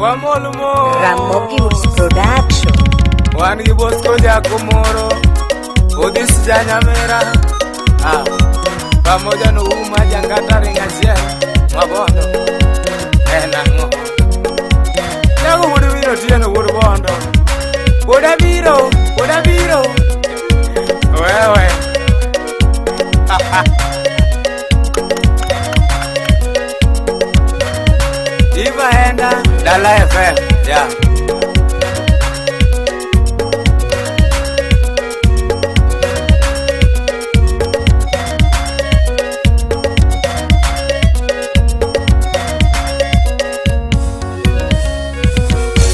Wamol mos. Ramogi Woods Production. Wan gi Bosco Jakomoro, Odhis Janyamera, ah, pamoja no Uma Jangata ring achiel, Mabondo, en ang'o? Jago wuod wino Otieno wuod Bondo, wuod abiro, wuod abiro, wewe. Iva enda Dala FM, yeah.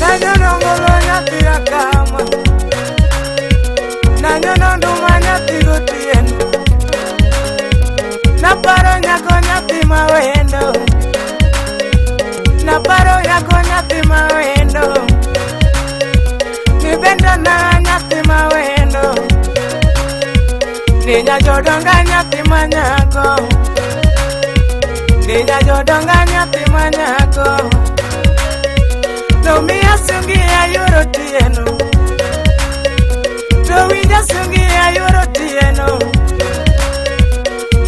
Nanyono ngolo nyathi akama, nanyono nduma nyathi gotieno, naparo nyako nyathi mawendo, naparo nyako nyathi mawendo, nibendana nyathi mawendo, ni nyajodonga nyathi manyako, ni nyajodonga nyathi manyako. Nomiya sungi ayuoro tieno, to winja sungi ayuoro tieno,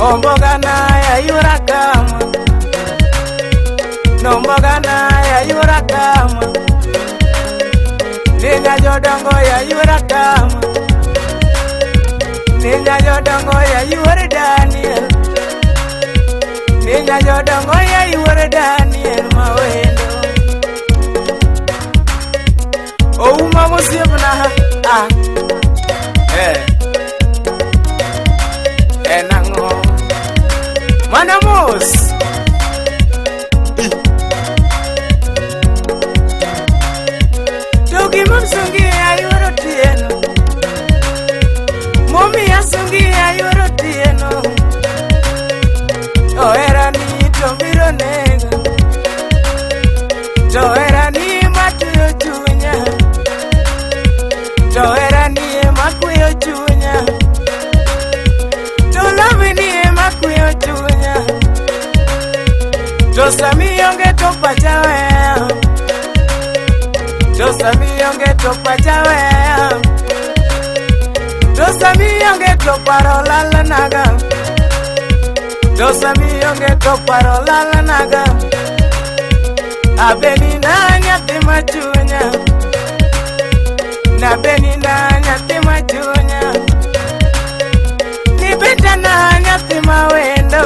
ombogana ayuora kama, nombogana ayuora kama, ninya jodongo ayuora kama, ninya jodongo ayuoro Daniel, ninya jodongo ayuoro Daniel mawendo. Ouma mosiepna, ah, eh, en ang'o? Mana mos. To gima msungi ayuoro tieno, momiya sungi ayuoro tieno, oherani to biro nega, to herani matuyo chunya, to herani ema kweyo chunya, to lovini ema kweyo chunya, to sami onge to pacha weya, to sami onge to pacha weya, to sami onge to paro lalanaga, to sami onge to paro lalanaga, abeni na nyathi machunya, nabeni na nyathi machunya, nibendana nyathi mawendo,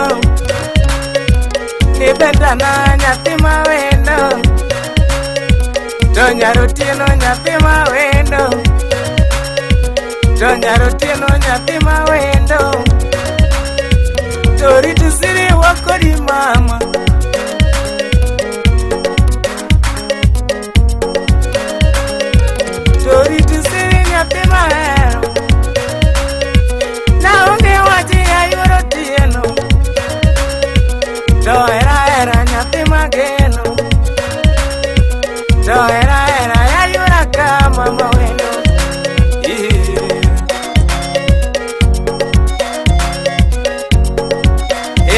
nibendana nyathi mawendo, to nyarotieno nyathi mawendo, to nyarotieno nyathi mawendo, to rit siri wakodi mama. To rit siri nyathi mahero, naonge wach ayuoro tieno, to hera hera nyathi mageno, to hera hera ayuora kama mawendo.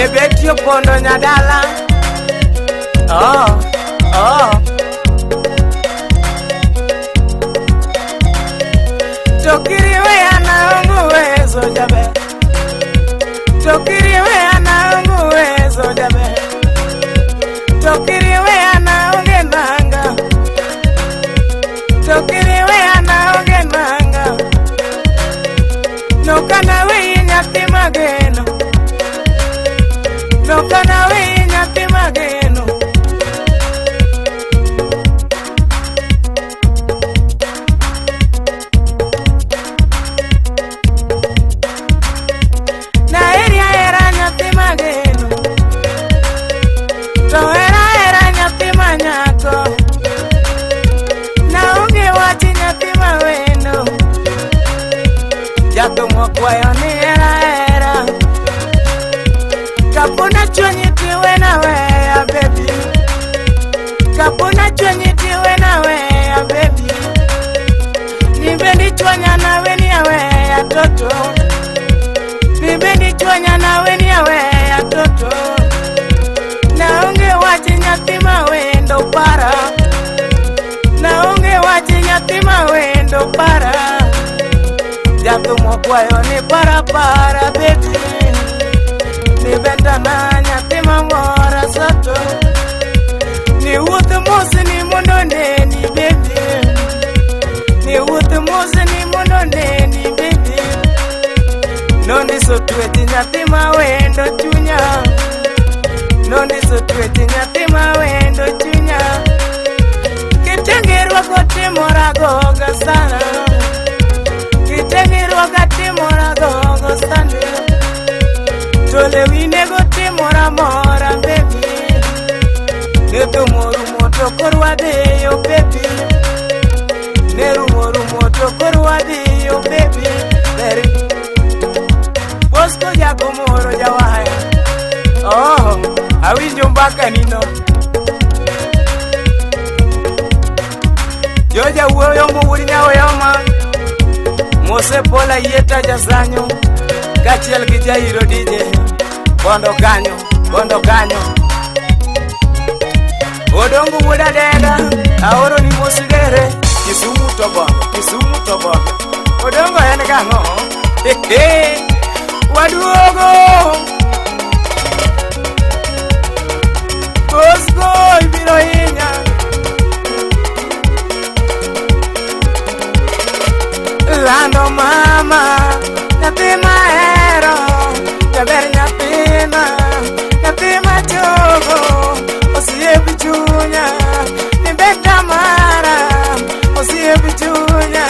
Ebetio pondo nyadala, oh, oh. To kiriweya naonge uwezo jaber, to kiriweya naonge uwezo jaber, to kiriweya naonge nanga, to kiriweya naonge nanga, nokana weyi nyathi mageno, nokana weyi nyathi mageno. Naheri ahera nyathi mageno, to hera hera nyathi manyako, naonge wach nyathi mawendo, jathum okwayo ni hera hera, kapona chunyi tiwena weya baby, kapona chunyi tiwena weya baby, nibendi chwanya nawe ni aweya toto, nibendi chwanya nawe ni aweya toto, naonge wach nyathi mawendo para. mawendo para Jathumo kwayo ni para para beti Ni bendana nyathi mamora sato Ni wuoth mos ni mondo neni baby Ni wuoth mos ni mondo neni baby Nondiso tweti nyathi mawendo chunya Nondiso tweti nyathi mawendo chunya Kitenge rwako timora gogo sana Kitenge rwako timora gogo sana Tole winego timora mora baby Ne thumo rumo to koro wadhiyo baby Ne rumo rumo to koro wadhiyo baby Beri Bosco Jagomoro jawaya Oh, awinjo mbaka nino Joja wuoyo mowuod nyaoyoma Mose Pola yieta jasanyo Kaachiel gi Jairo DJ Bondo kanyo, bondo kanyo Odongo wuod Adenda Aoro ni mosigere Kisumu to bondo, Kisumu to bondo Odongo en gang'o? Hehe, waduogo Bosco ibiro hinya Lando mama, nyathi mahero, jaber nyathina, nyathi machogo, osiep chunya, ni benda mara, osiep chunya,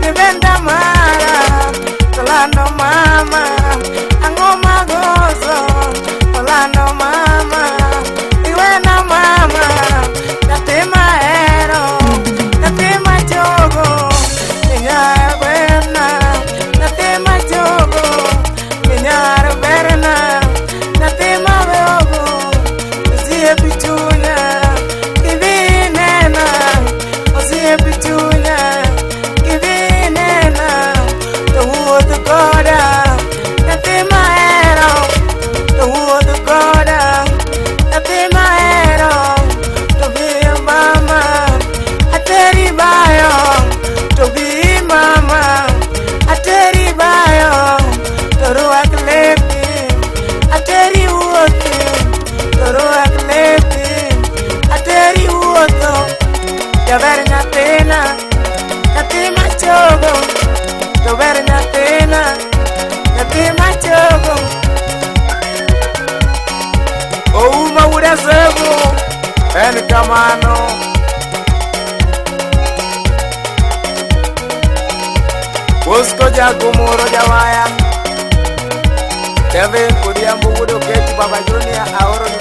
ni benda mara. To lando mama, ang'o magoso, to lando mama, iwena mama, nyathi mahero, nyathi machogo, minyar berna, nyathi machogo, minyar berna, nyathi mabeogo, osiep chunya, gibi nena, osiep chunya, gibi nena, to wuoth koda, nyathi mahero, to wuoth koda, nyathi mahero, to bi mama, ateri bayo, to bi mama, ateri bayo, to rwak lepi, ateri wuoth, to rwak lepi, ateri wuotho, jaber nyathina, nyathi machogo, to ber nyathina, nyathi machogo. Ouma wuod Asebu, en kamano. Bosco Jagomoro jawaya Kevin Odhiambo wuod Okechi Baba Junior aoro ni